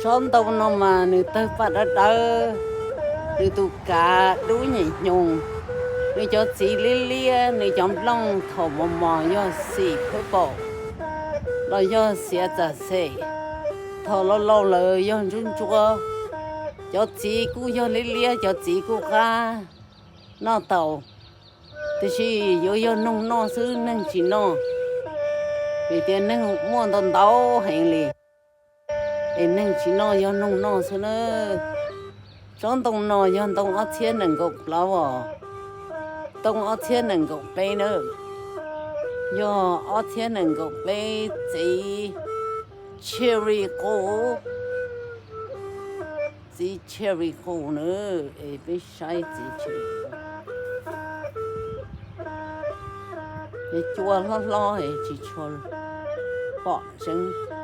Tsob ntoo no mas nws tawg paj dawb dawb, nws tus kav dub nyem hnyoo, nws cov txiv liab liab, nws cov nplooj thaum mos mos yog xim purple los yog xiav txam xem, thaum laus laus lawm yog ntsuab ntsuab. Cov txiv kuj yog liab liab, cov txiv kuj qab noj tau, tiam sis yuav yog noog noj xwb, neeg tsis noj, vim tias neeg muaj ntau ntau heev li, es neeg tsis noj, yog noog noj xwb na. Tsob ntoo no yog ntoo ob txhiab nees nkaum plaub os, ntoo ob txhiab nees nkaum peb na, yog ob txhiab nees nkaum peb txiv cherry qus, txiv cherry qus na, es peb saib txiv cherry qus, cua hlob hlob es tsis tshua pom tseeb.